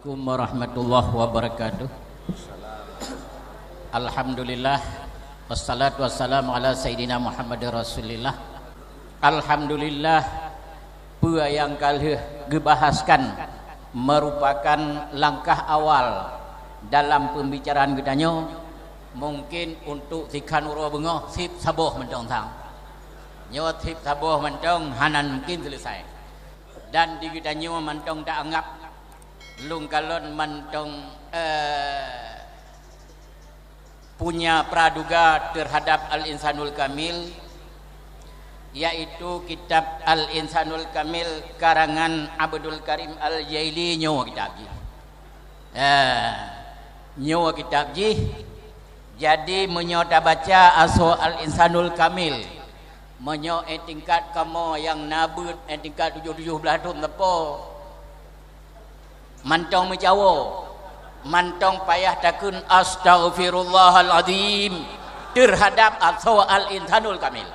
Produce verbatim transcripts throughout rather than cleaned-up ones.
Assalamualaikum warahmatullahi wabarakatuh. Alhamdulillah, wassalatu wassalamu ala sayyidina Muhammadir Rasulillah. Alhamdulillah, peue nyang ka lheueh geubahaskan merupakan langkah awal dalam pembicaraan geutanyoe. Mungkin untuk sikhan uroe beungoh seb saboh mantong sang. Nyoe seb saboh mantong hana mungkin selesai. Dan di geutanyoe mantong taanggap lôn kalon mantong, eh, punya praduga terhadap Al-Insanul Kamil, yaitu kitab Al-Insanul Kamil karangan Abdul Karim Al-Jaili nyoe kitab jih. Eh, nyoe kitab jih. Jadi, meunyoe tabaca asoe Al-Insanul Kamil, meunyoe eh tingkat kamoe nyang na beuet eh tingkat tujoh tujoh blaih thon leupô, mantong meucawo, mantong payah takheun astaghfirullahalazim terhadap asoe Al-Insanul Kamil.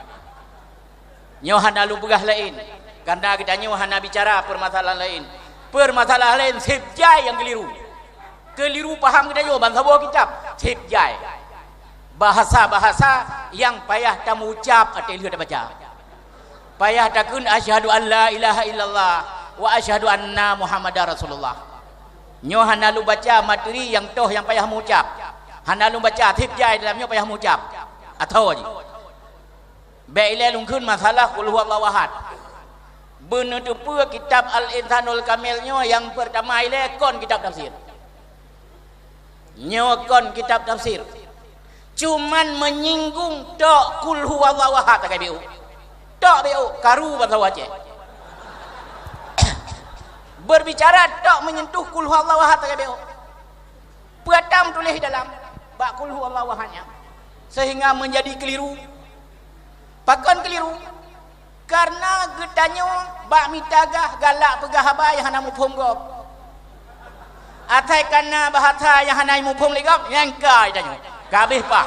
Nyoe hana lôn peugah laén, karena geutanyoe hana bicara peumasalahan laén. Peumasalahan laén seb jai nyang keuliru. Keuliru paham geutanyoe ban saboh kitab, seb jai. Bahasa-bahasa nyang payah tameuucab ateueh lheueh tabaca. Payah takheun, "Asyhadu an la ilaha illallah wa asyhadu anna Muhammadar Rasulullah." Nyoe hana lôn baca materi nyang toh nyang payah meuucab. Hana lôn baca, seb jai dalam nyoe payah meuucab. Atau jih. Bék ilée lôn kheun masalah Qul Huwallahu Ahad. Beuneuteupeue kitab Al-Insanul Kamil nyoe nyang peurtama ilée kon kitab tafsir. Nyoe kon kitab tafsir. Cuman menyinggung tok Qul Huwallahu Ahad sagai biôh. Tok biôh, karu bansa Aceh. Berbicara tok menyentuh Qul Huwallahu Ahad sagai biôh. Peue tam tuléh dalam bak Qul Huwallahu Ahad nyan, sehingga menjadi keliru. Pakon keliru? Karena geutanyoe bak mita gah galak peugah haba nyang hana muphom gob. Asai kana bahasa nyang hana muphom lé gob, nyang ka geutanyoe. Ka abéh pah.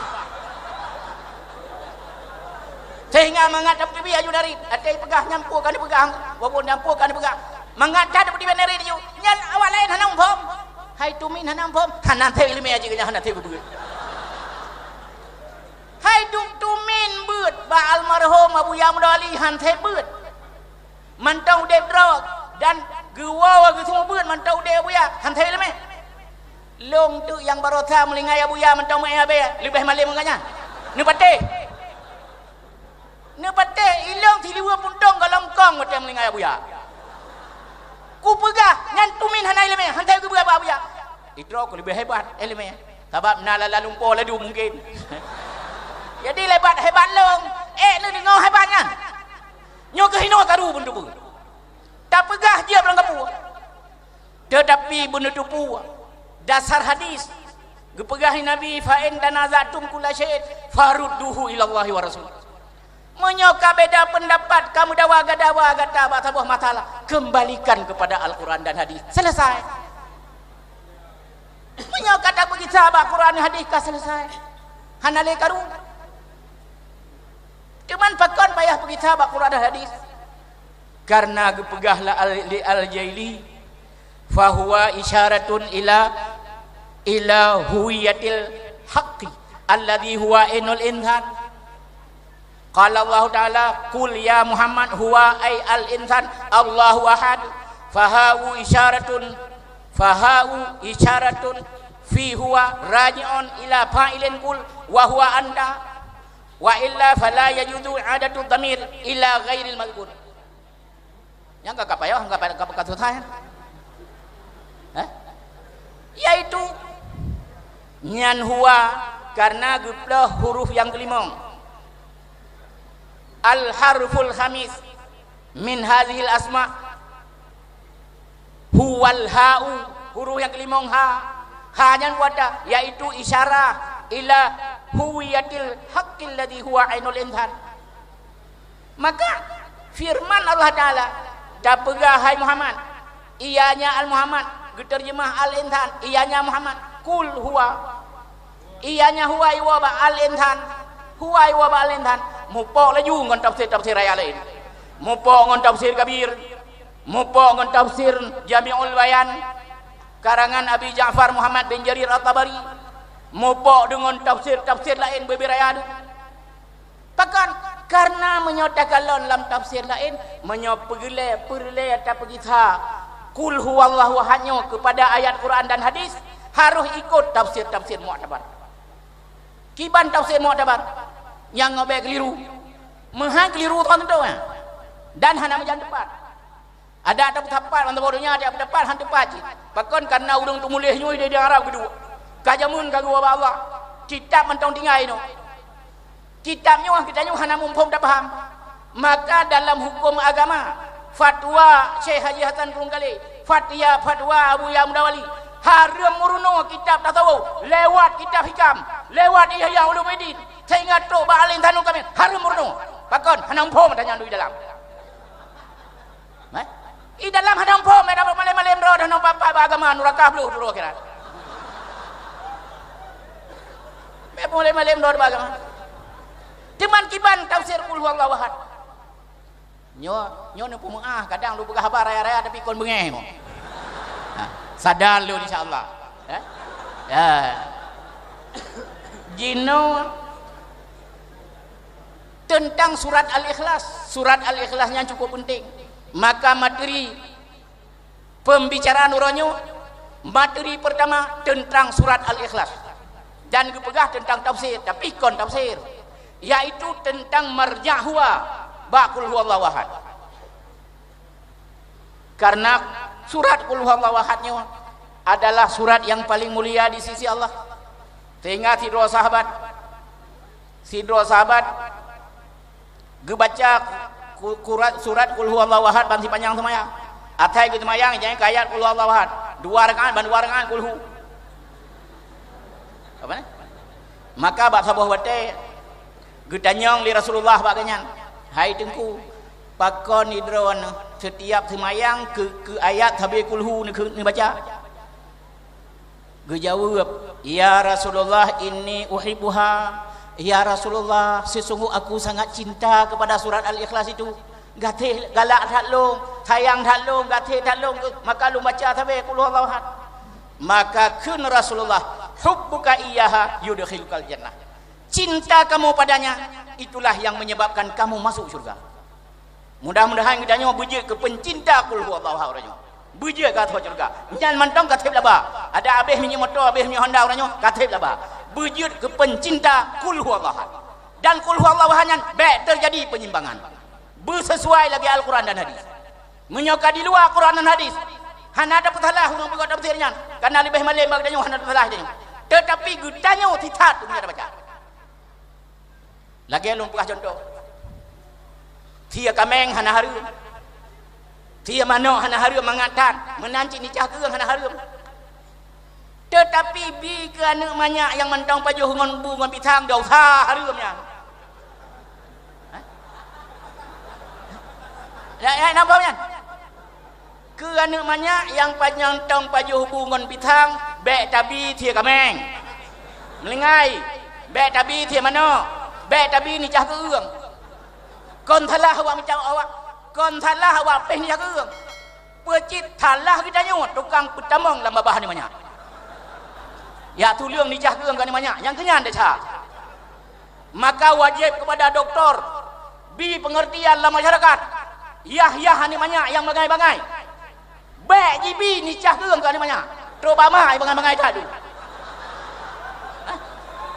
Sehingga mangat tapeuteubiet aju dari, até peugah nyan peue ka neupeugah, walaupun nyan peue ka neupeugah. Mangat that tapeuteubiet dari aju, nyan awak laén hana muphom. Hai tumin hana muphom, hana thèe ileumèe jih, hana thèe beubeuet. Hai dum tumin beuet bak almarhum Abuya Mudali, han thèe beuet. Mantong udép droe dan geuwoe geuseumeubeuet mantong udép Abuya, han thèe ileumèe. Lôn teuk nyang barosa meulingai Abuya mantong meu'èn abèe, leubeh malém ngon gobnyan. Neupatéh. Neupatéh ilôn siluweue puntông goh lom kong watèe meulingai Abuya. Kupeugah, nyan tumin hana ileumèe, han thèe geubeuet bak Abuya. Idroe ku leubeh hebat ileumèe, sabab na lala lumpoe laju mungken. Jadi, lebat hebat lôn, ék neudeungoe hebat nyan. Nyoe keuh hinoe karu beuneuteupeu. Tapeugah jeuet lam gapu. Teutapi beuneuteupeu dasar hadis geupeugah lé Nabi, "Fa in tanaza'tum kulla syai'in farudduhu ilallahi wa rasul." Meunyoe ka beda peundapat, ka meudawa gadawa gata bak saboh masalah, kembalikan kepada Al-Quran dan hadis. Selesai. Meunyoe ka tapeugisa bak Quran dan hadis, ka selesai. Hana lé karu. Cuman pakon payah peugisa bak Quran dan hadis? Karena geupeugah la al-, li Al-Jaili, "Fahuwa isyaratun ila, ila huwiyatil haqqi alladzi huwa ainul insan." Qala Allahu Ta'ala, "Qul ya Muhammad huwa ay al-insan Allahu ahad." Fahau isyaratun, fahau isyaratun fi huwa raji'un ila fa'ilin qul wa huwa anta. Wa illa fala yajuzu i'adatu dhamir ila ghairil madhkur. Nyang ka, ka payah, ka, ka, ka susah, ya? Eh? Yaitu nyan huwa karena geuploh huruf nyang keulimong. Al harful khamis min hazihil asma huwal ha'u, huruf nyang keulimong ha. Ha nyan buata, yaitu isyarah ila huwiyatil haqqil ladzi huwa ainul insan. Maka firman Allah Ta'ala, "Tapeugah hai Muhammad," ianya al-Muhammad, geuteurjeumah al-insan, ianya Muhammad, "Qul huwa." Ianya huwa iwoe bak al-insan, huwa iwoe bak al-insan, mupok laju ngon tafsir-tafsir ayat laén. Mupok ngon tafsir Kabir, mupok ngon tafsir Jami'ul Bayan, Karangan Abi Ja'far Muhammad bin Jarir At-Tabari, mupok deungon tafsir-tafsir laén beubeuraya deuh. Pakon? Kareuna meunyoe takalon lam tafsir laén, meunyoe peureulée, peureulée tapeugisa Qul huwallahu ahad nyoe keupada ayat Quran dan hadis, harôh ikot tafsir-tafsir muktabar. Kiban tafsir muktabar nyang ngobée keuliru. Meuhai keuliru teuntô, eh, dan hana meujan teupat. Adak tapeusapat, ban saboh donya adak tapeusapat, han teupat cit. Pakon? Kareuna ureuëng teumuléh nyoe di, di Arab geuduek. Ka jameun ka geuba bak Allah. Kitab mantong tinggai inoe. Kitab nyoe geutanyoe hana muphom tapaham. Maka dalam huköm agama, fatwa Syekh Haji Hasan Krueng Kalé, fatya-, fatwa Abu Yahya Mudawali, hareuem meurunoe kitab tasawuf lewat kitab hikam, lewat Ihya Ulumuddin, sehingga trok bak Alim Sanul Kamil, hareuem meurunoe. Pakon? Hana muphom tanyan di dalam. Eh? Di dalam hana muphom, eh, malém-malém droe, hana apa-apa bak agama, nuraka bloh duroe akhirat. Malém-malém droe bak agama. Teuma kiban tafsir Qul huwallahu ahad. Nyoe, nyoe neupeumeuáh, kadang lôn peugah haba raya-raya tapi kon beungéh mo. Ha, sadar lôn insya Allah. Eh? Ya. Jinoe teuntang surat Al-Ikhlas. Surat Al-Ikhlas nyan cukup penting. Maka materi pembicaraan uroe nyoe, materi pertama teuntang surat Al-Ikhlas. Dan geupeugah teuntang tafsir, tapi kon tafsir, yaitu teuntang marja' huwa bak Qul huwallahu ahad. Karena surat Qul huwallahu ahad nyoe adalah surat yang paling mulia di sisi Allah. Sehingga sidroe sahabat, sidroe sahabat geubaca ku-, kurat-, surat Qul huwallahu ahad ban sipanyang seumayang. Asai geuseumayang, jai keu ayat Qul huwallahu ahad. Dua rakaat, ban dua rakaat Qul hu. Apa ni? Maka bak saboh watée geutanyong lé Rasulullah bak geuhnyan, "Hai Teungku, pakon droeneuh setiap seumayang keu, keu ayat sabe Qul hu neukeu-, neubaca?" Geujaweueb, "Ya Rasulullah, inni uhibbuha. Ya Rasulullah, sesungguh aku sangat cinta kepada surat Al-Ikhlas itu. Gaséh galak that lôn, sayang that lôn, gaséh that lôn, maka lôn baca sabe Qul huwallahu ahad." Maka kheun Rasulullah, "Hubbuka iyyaha yudkhilukal jannah." Cinta kamu padanya, itulah yang menyebabkan kamu masuk syurga. Mudah-mudahan geutanyoe beujeuet keu pencinta Qul huwallahu ahad uroe nyoe. Beujeuet keu ateueh syurga. Nyan mantong ka seb laba. Adak abéh minyeuk moto, abéh minyeuk Honda uroe nyoe, ka seb laba. Beujeuet keu pencinta Qul huwallahu ahad. Dan Qul huwallahu ahad nyan bék teujadi penyimpangan. Beuseusuai lagée Al-Quran dan hadis. Meunyoe ka di luwa Quran dan hadis, hana tapeusalah ureuëng peugot tafsir nyan. Kareuna leubeh malém bak geutanyoe hana tapeusalah geutanyoe. Teutapi geutanyoe sisat meunyoe tabaca. Lagée lôn peugah cuntoh. Thie kaméng hana hareuem. Thie manok hana hareuem mangat that, meunan cit nicah keueng hana hareuem. Teutapi bi keu aneuëk manyak nyang mantong pajoh ngon bu ngon pisang, dosa hareuem nyan. Hah? Ya, ya, nampak nyan? Keu aneuëk manyak nyang panyang tong pajoh bu ngon pisang, bék tabi thie kaméng. Meulinggai, bék tabi thie manok, bék tabi nicah keueng. Kon salah awak mita awak, kon salah awak péh nicah keueng. Peue cit salah geutanyoe tukang peutamong lam babah aneuëk manyak. Ya tuleueng nicah keueng keu aneuëk manyak, nyang keunyan desya. Maka wajéb keupada doktor bi peungeurtian lam masyarakat. Yah-yah aneuëk manyak nyang bangai-bangai, bék jibi nicah keueng keu aneuëk manyak. Trok bak ma bangai-bangai that dum. Hah?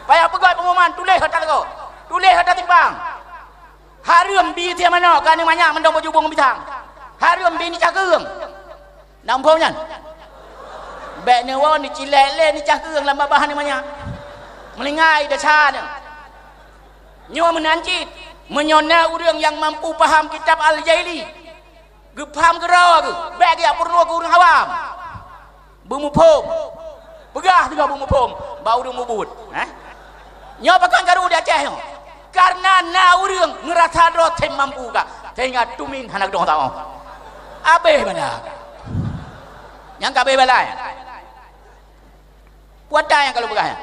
Payah peugah peungumuman, tuléh hata lagoe, tuléh hata timpang. Hareuem bi thie manok keu aneuëk manyak mantong pajoh bu ngon pisang. Hareuem bi nicah keueng. Na muphom nyan? Bék neuwoe neucilek lé nicah keueng lam babah aneuëk manyak. Meulinggai desya nyan. Nyoe meunan cit, meunyoe na ureuëng nyang mampu paham kitab Al-Jaili, geupaham keudroe geuh, bék geujak peurunoe keu ureuëng awam. Beumuphom. Peugah teungoh beumuphom bak ureuëng mubuet, eh? Nyoe pakon karu di Aceh nyoe. Kareuna na ureuëng ngeurasa droe tem mampu ka, sehingga tumin hana keudong taoh. Abéh bala. Nyang ka abéh bala nyan. Kuasa nyang ka lôn peugah nyan.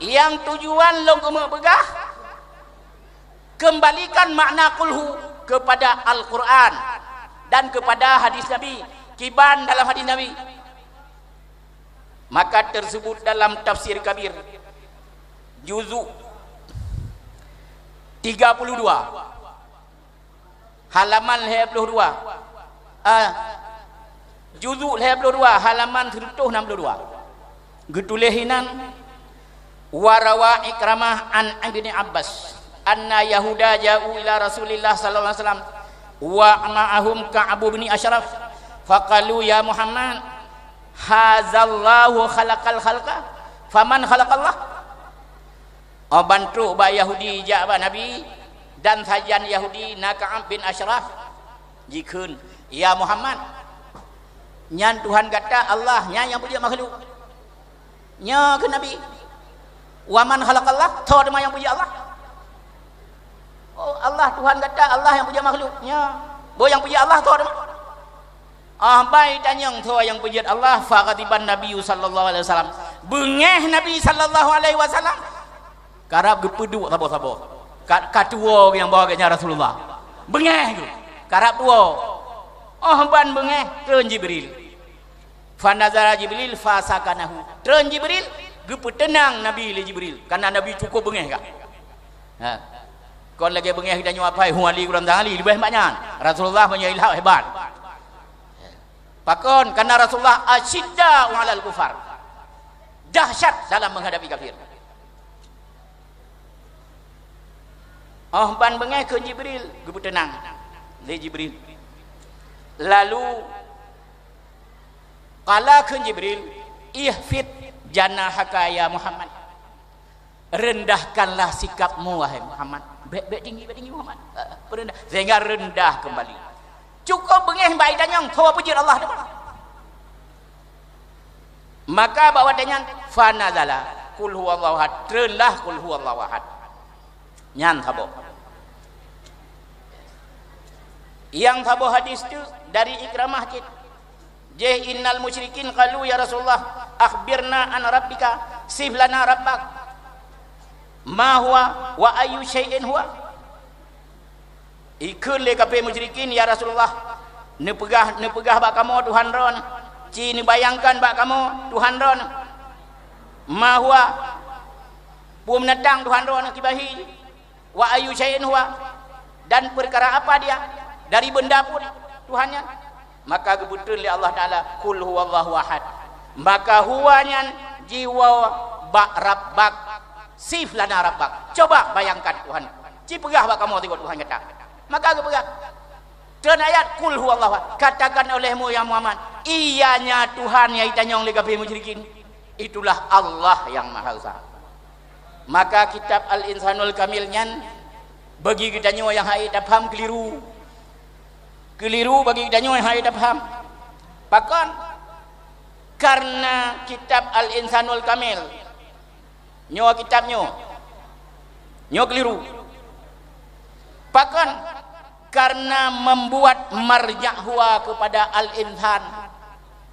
Nyang tujuan lôn keumeung peugah, kembalikan makna kulhu kepada Al-Quran dan kepada hadis Nabi. Kiban dalam hadis Nabi. Maka tersebut dalam Tafsir Kabir, juzuk tiga puluh dua, halaman lhèe ploh dua. Ah, juzuk lhèe ploh dua, halaman seratus enam puluh dua. Geutuléh inan, "Wa rawa Ikramah an Ibni Abbas, anna Yahuda ja'u ila Rasulillah sallallahu alaihi wasallam, wa ma'ahum Ka'ab bin Asyraf, faqalu, 'Ya Muhammad, hazallahu khalaqal khalqa, faman khalaqallah?'" Oh, ban trok bak Yahudi jak bak Nabi, dan sajan Yahudi na Ka'ab bin Asyraf, jikheun, "Ya Muhammad, nyan Tuhan gata Allah, nyan nyang peujeuet makhluk." Nyoe kheun Nabi, "Wa man khalaqallah?" Tho teuma nyang peujeuet Allah? Oh, Allah Tuhan gata, Allah nyang peujeuet makhluk. Nyoe, boh nyang peujeuet Allah tho teuma? Ah, ban tanyong tho nyang peujeuet Allah, faghadiban Nabi sallallahu alaihi wasallam. Beungéh Nabi sallallahu alaihi wasallam. Karab geupeuduek saboh-saboh. Ka, ka tuwoe nyang bawa geuhnyan Rasulullah. Beungéh geuh. Karab tuwoe. Oh, ban beungéh, treun Jibril. Fanazala Jibril fasakanahu. Treun Jibril, geupeuteunang Nabi lé Jibril. Karena Nabi cukup beungéh kah? Ha. Kon lagèe beungéh geutanyoe apai, hu Ali kurang tang Ali, leubeh banyak. Rasulullah punya ilham hebat. Pakon? Karena Rasulullah asyidda 'alal kufar. Dahsyat dalam menghadapi kafir. Oh, ban beungéh kheun Jibril, geupeuteunang lé Jibril. Lalu, qala kheun Jibril, "Ikhfid janahaka ya Muhammad." Rendahkanlah sikapmu, wahai Muhammad. Bèk, bèk tinggi, bèk tinggi, Muhammad. Eh, peureundah. Sehingga rendah kembali. Cukup beungéh bak itanyong, tho peujeuet Allah teuma. Maka bak watèe nyan, fanazala, "Qul huwallahu ahad." Treunlah, "Qul huwallahu ahad." Nyan saboh. Nyang saboh hadis tu dari Ikramah cit. Jih, "Innal musyrikin qalu, 'Ya Rasulullah, akhbirna an rabbika, sif lana rabbak, ma huwa wa ayyu syai'in huwa?'" Ikheun lé kafé musyrikin, "Ya Rasulullah, neupeugah, neupeugah bak kamoe Tuhan droeneuh, ci neubayangkan bak kamoe Tuhan droeneuh. Ma huwa, peue binatang Tuhan droeneuh kiban hi, wa ayyu syai'in huwa, dan peukara apa dia, dari beunda peue Tuhan nyan?" Maka geupeutrön lé Allah Taala, "Qul huwallahu ahad." Maka huwa nyan jiwoe bak rabbak, sif lana rabbak. Coba bayangkan Tuhan. Ci peugah bak kamoe sigoe Tuhan gata. Maka geupeugah. Treun ayat, "Qul huwallahu ahad." Katakan olehmu, ya Muhammad, ianya Tuhan nyang itanyong lé kafé musyrikin, itulah Allah Nyang Maha Esa. Maka kitab Al-Insanul Kamil nyan bagi geutanyoe nyang hana tapaham keliru. Keliru bagi geutanyoe nyang hana tapaham. Pakon? Karena kitab Al-Insanul Kamil, nyoe kitab nyoe, nyoe keliru. Pakon? Karena membuat marja' huwa kepada al-insan.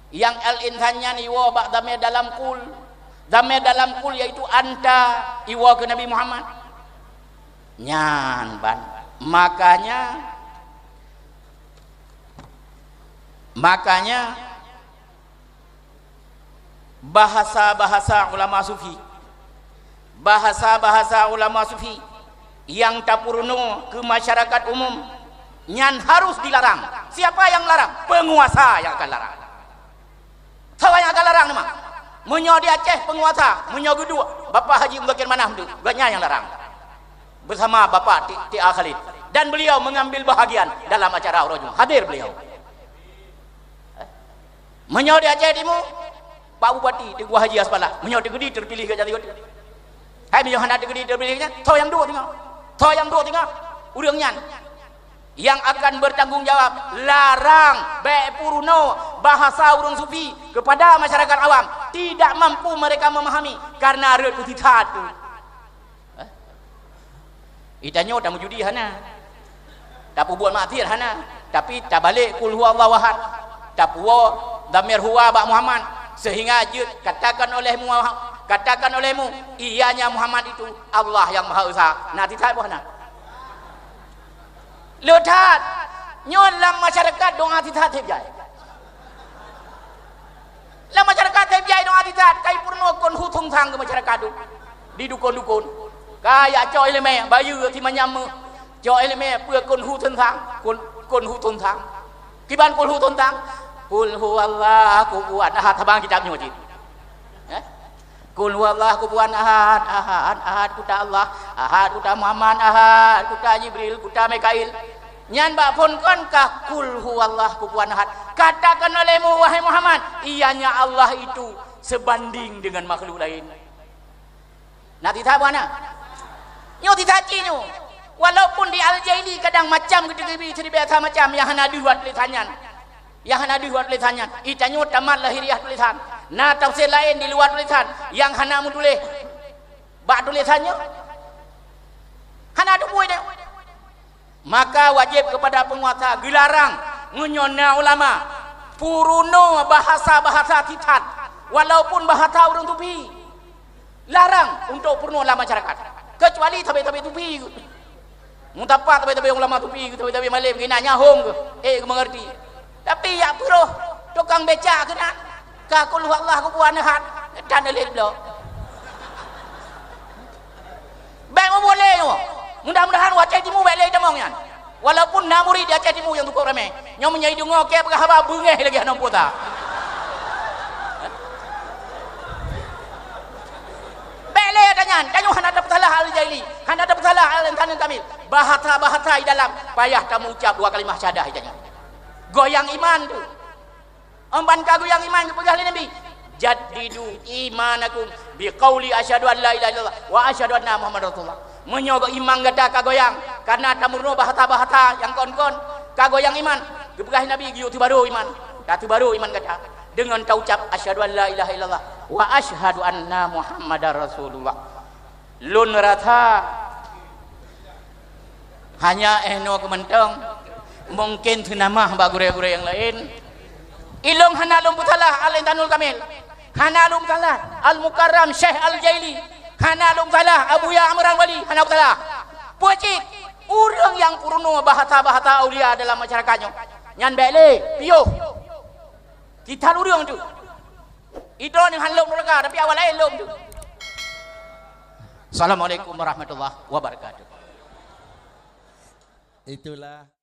Nyang al-insan nyan iwoe bak dhamir dalam qul. Dhamir dalam qul yaitu anta, iwoe keu Nabi Muhammad. Nyan ban. Makanya, makanya, bahasa-bahasa ulama sufi, bahasa-bahasa ulama sufi nyang tapeurunoe keu masyarakat umum, nyan harus dilarang. Siapa yang larang? Penguasa yang akan larang. Sawa nyang akan larang teuma. Meunyoe di Aceh penguasa, meunyoe geuduek Bapak Haji Muzakir Manaf tu, gobnyan nyang larang. Bersama Bapak T-, T A Khalid. Dan beliau mengambil bahagian dalam acara uroe Jumat. Hadir beliau. Meunyoe di Aceh Timu, Pak Bupati Teungku Haji Aspalak, meunyoe teukeudi teupiléh keu jadi gubernur. Hai, meunyoe hana teukeudi teupiléh nyan, soe nyang duek teungoh? Soe nyang duek teungoh? Ureuëng nyan nyang akan bertanggung jawab. Larang, bèk peurunoe bahasa ureuëng sufi kepada masyarakat awam. Tidak mampu mereka memahami karena rot peusitat tu. Eh? Geutanyoe tameujudi hana, tapeubuet maksiat hana, tapi tabalek qul huwallahu ahad, tapuwoe dhamir huwa bak Muhammad, sehingga jeuet katakan olehmu, katakan olehmu, ianya Muhammad itu Allah Nyang Maha Esa. Na sitat boh na? Le that. Nyoe lam masyarakat doa sitat seb jai. Lam masyarakat hai biaya doa tithat, kai peurunoe kon hu thong thang keu masyarakat tu. Di dukon-dukon. Ka jak cok ileumèe, bayeue si manyam meuh. Cok ileumèe peue kon hu thong thang, kon, kon hu thong thang. Kiban kon hu thong thang. Qul huwallahu kufuwan ahad, tabang kitab nyoe cit. Eh? Qul huwallahu kufuwan ahad, ahad, ahad, keu ta Allah, ahad, keu ta Muhammad, ahad, keu ta Jibril, keu ta Mikail. Nyan bak phon kon ka qul huwallahu kufuwan ahad. Katakan olehmu, wahai Muhammad, ianya Allah itu sebanding dengan makhluk lain. Na titha buana? Nyoe titha cit nyoe. Walaupun di Al-Jaili kadang macam geuteubiet siribèe sa macam nyang hana deuh bak tulésan nyan. Nyang hana deuh bak tulésan nyan. Itanyoe tamat lahiriah tulésan. Na tafsir laén di luwa tulésan nyang hana meutuléh bak tulésan nyoe. Hana teupeue nyoe. Maka wajéb keupada peunguasa geularang meunyoe na ulama peurunoe bahasa-bahasa sisat, walaupun bahasa ureuëng tupi. Larang untuk peurunoe lam masyarakat. Keucuali sabé-sabé tupi. Mutapa sabé-sabé ulama tupi, sabé-sabé malém keunan nyahom keuh. Eh, geumeungerti. Tapi jak peuroh tukang becak keunan. Ka qul huwallahu kufuwan ahad, tan lé bloe. Bèk meuboleh nyoe. Mudah-mudahan u Aceh Timu bèk lé tamong nyan. Walaupun na murit di Aceh Timu nyang tukok ramé. Nyoe meunyoe deungoe kèe peugah haba beungéh lagèe hana puasa. Bèk lé ata nyan, tanyoe hana tapeusalah Al-Jaili, hana tapeusalah Al-Insanul Kamil. Bahasa-bahasa di dalam payah tameuucap dua kalimah syahadah di tanyoe. Goyang iman tu. Amban ka goyang iman geupeugah lé Nabi, "Jaddidu imanakum biqauli asyhadu an la ilaha illallah wa asyhadu anna Muhammadar Rasulullah." Meunyoe iman gata ka goyang kareuna tameurunoe bahasa-bahasa nyang kon-kon, ka goyang iman, geupeugah Nabi, "Geuyue teubarô iman." Tateubarô iman gata deungon taucap, "Asyhadu an la ilaha illallah wa asyhadu anna Muhammadar Rasulullah." Lôn rasa hanya eh noe keuh mantong, mungken seunamah bak gurée-gurée nyang laén. Ilôn hana lôn peusalah Al-Insanul Kamil, hana lôn peusalah Al-Mukarram Syekh Al-Jaili, hana lôn peusalah Abuya Amran Wali, hana peusalah. Peue cit, ureuëng nyang peurunoe bahasa-bahasa aulia dalam masyarakat nyoe, nyan bèk lé, piôh. Kitab ureuëng tu. Idroe nyang han lom nuraka, tapi awak laén lom tu. Assalamualaikum warahmatullahi wabarakatuh. Itulah